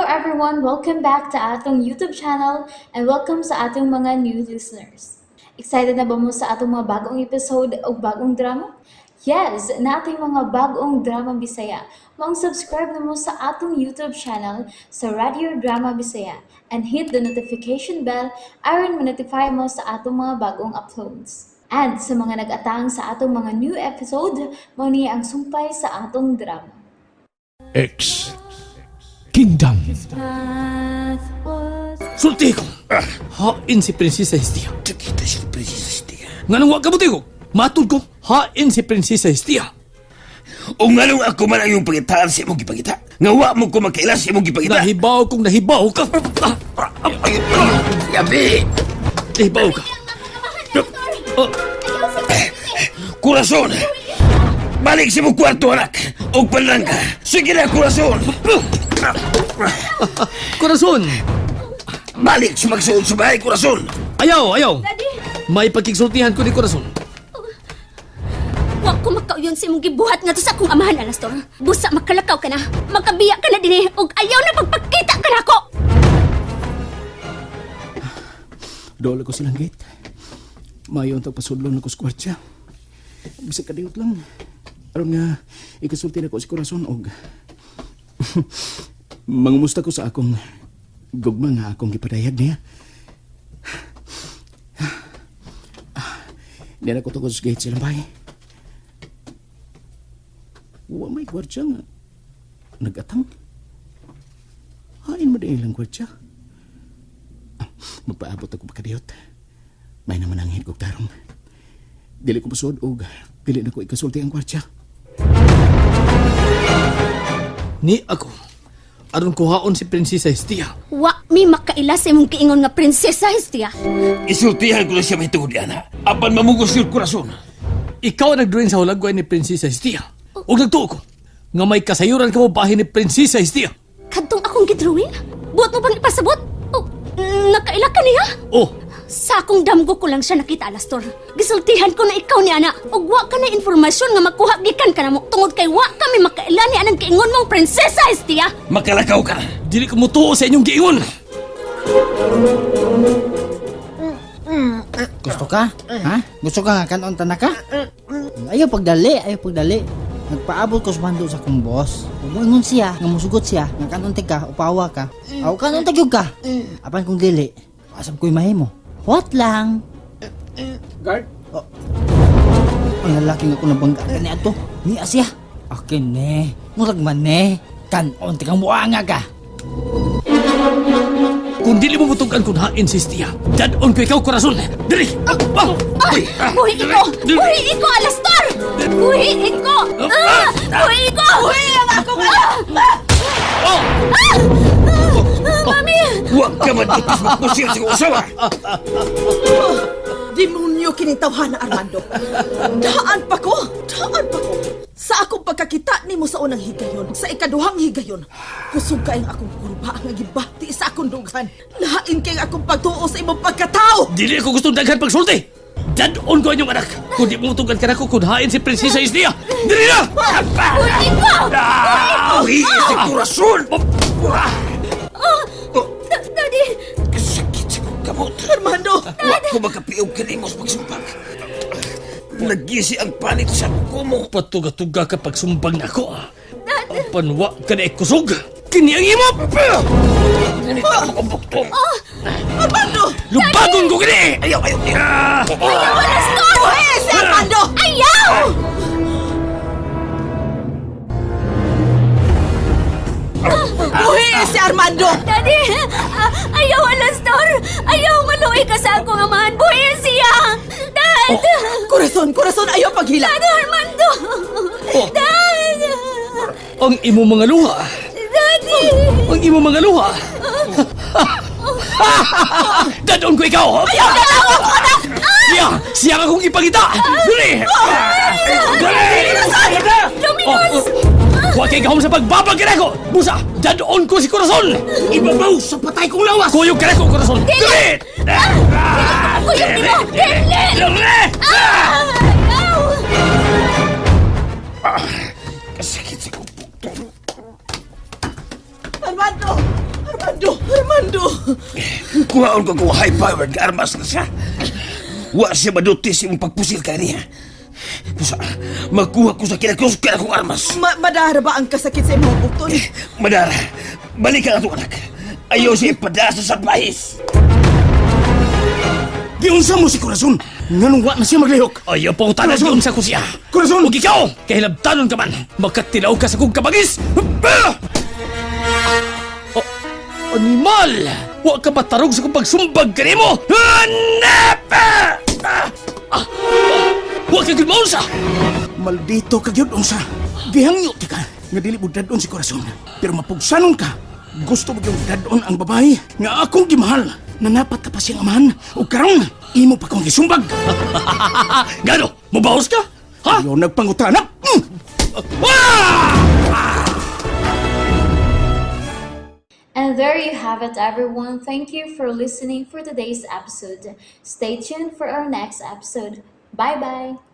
everyone! Welcome back to atong YouTube channel and welcome sa atong mga new listeners. Excited na ba mo sa atong mga bagong episode o bagong drama? Yes, nating mga bagong drama Bisaya. Maong subscribe na mo sa atong YouTube channel sa Radio Drama Bisaya and hit the notification bell aron ma-notify mo sa atong mga bagong uploads. And sa mga nag-atang sa atong mga new episode, mao ni ang sumpay sa atong drama. X Kingdom. Sulti ko. Hain si Prinsesa Hestia. Kita si Prinsesa Hestia. Nganong wa ka mo? Matud ko, hain si Prinsesa Hestia. O nganong ako man ang iyong pangitaan sa imong gipangita? Nga wa mo ko makaila sa imong gipangita? Nahibaw kong nahibaw ka. Gabi! Nahibaw ka. Oh, Kurason! Balik sa imong kwarto, anak! O panlang ka! Sige na, kurason! Corazon! Balik sa magsuod sa bahay, kurason! Ayaw, ayaw. May pagkiksultihan ko ni Corazon. Wa ko makauyon sa imong gibuhat ngadto sa akong amahan, Alastor. Busa makalakaw ka na. Makabiya ka na dinhi ug ayaw na pagpakita ka nako. Dool ko silang gate. Mayo ang tagpasudlon ako sa kwartya. Bisag kadiyot lang. Aron nga, ikasulti na ko si Corazon og mangumusta ko sa akong gugma nga akong gipadayag niya. Di na ko tungkol sa gate silang bahay. Wa may kwartya nga. Nagatang. Hain mo din ilang kwartya. Magpaabot ako makadiyot. May naman ang higog tarong. Dili ko musod og dili na ko ikasulti ang kwartya. Ni ako. Aron kuhaon si Prinsesa Hestia. Wa mi makaila sa imong giingon nga prinsesa Hestia. Isultihan ko na siya mahitungod, ana. Apan mamugos yun, kurason. Ikaw ang nagdrawing sa hulagway ni Prinsesa Hestia. Ug nagtuo ko nga may kasayuran ka mo bahin ni Prinsesa Hestia. Kadtong akong gidrawing? Buot mo bang ipasabot? Oh, nakaila ka niya? Oh, Sa akong damgo ko lang siya nakita, Alastor. Gisultihan ko na ikaw ni ana. Ug wa ka na informasyon nga makuha gikan ka namo tungod kay wa kami makaila ni anang giingon mong prinsesa Hestia. Makalakaw ka na. Dili ko mutuo sa inyong giingon. Gusto ka? Ha? Gusto ka nga kanon ta ka? Ayaw pagdali, ayaw pagdali. Nagpaabot ko sa bando sa akong boss. Ug moingon siya, nga musugot siya, nga kanon ka, upawa ka. Aw kanon ta gyud ka. Apan kung dili, asam ko'y mahimo. What lang? Guard? Oh. Ang lalaki nga ko nabangga kani ato. Niya siya. Akin ne, murag man ne. Kanon ti kang buanga ka. Kung dili mo mutugan kung hain si Hestia, dadon ko ikaw, Corazon. Dili! Ah, ah, Ah, buhi iko! Buhi iko, Alastor! Buhi iko! Ah, buhi iko! Buhi ang akong ah! Oh! Ah, mami! Huwag ka madutos magpusil sa iyong asawa! Demonyo kining tawhana, Armando. Daan pa ko! Daan pa ko! Sa akong pagkakita nimo sa unang higayon, sa ikaduhang higayon, kusog kay ang akong kurba ang gibati sa akong dughan. Lain kay ang akong pagtuo sa imong pagkatao. Dili ko gustong daghan pagsulti! Dadon ko inyong anak! Kung di mo mutugan ka na ko, kung hain si Prinsesa Hestia! Dili na! Buhi iko! Buhi si kurason! Daddy! Kasakit sa kong kamot. Armando! Huwag ko makapiog kanimo sa pagsumpag. Nagisi ang panit sa kuko mo. Patuga-tuga ka pagsumbang na ako. Apan wa ka na ikusog! Kini ang imo! Ngunit ako kong buktong. Armando! Lubagon ko kini! Ayaw, ayaw, ayaw. Alastor! Buhi si Armando! Ayaw! Buhi si Armando! Daddy! Ah, ayaw, Alastor! Ayaw, maluwi ka sa akong amahan! Buhi siya! Dad! Corazon, corazon, ayaw paghila! Dad, Armando! Oh. Dad! Ang imo mga luha! Daddy! Ang imo mga luha! Dadon ko ikaw! Ayaw! Siya! Siya ang akong ipangita! Dili! Dili! Lumingon! Huwag kay gahom sa pagbabag kanako! Busa! Dadon ko si Corazon! Ibabaw sa patay kong lawas! Kuyog kanako, Corazon! Dili! Kuyog nimo! Dili! Dili! Ah! Ayaw! Kasakit sa kong buktong. Armando! Armando! Armando! Kuhaon ko kung high-powered nga armas na siya. Wa siya maduti sa imong pagpusil kaniya. Busa, magkuha ko sa kinakusgan akong armas. Madara ba ang kasakit sa imong bukton? Madara, balik ka atong anak. Ayaw siya ipadasa sa pahis. Giunsa mo si Corazon. Nganong wa na siya maglihok. Ayaw pangutana Corazon! sa ko siya. Corazon! Ug ikaw, kahilabtanon ka man, makatilaw ka sa kong kabangis! Ah! Oh, animal! Wa ka matarog sa kong pagsumbag kanimo! Hanap! Ah! Ah! Ah! Wa ka gud maunsa! Maldito ka gyud unsa. Gihangyo ti ka nga dili mo dadon si Corazon. Pero mapugsanon ka. Gusto mo gyud dadon ang babae nga akong gimahal. Nanapat ka pa siyang amahan ug karon imo pa kong gisumbag. Gano, mubaos ka? Ha? Ayaw nagpangutana. Ah! And there you have it, everyone. Thank you for listening for today's episode. Stay tuned for our next episode. Bye bye.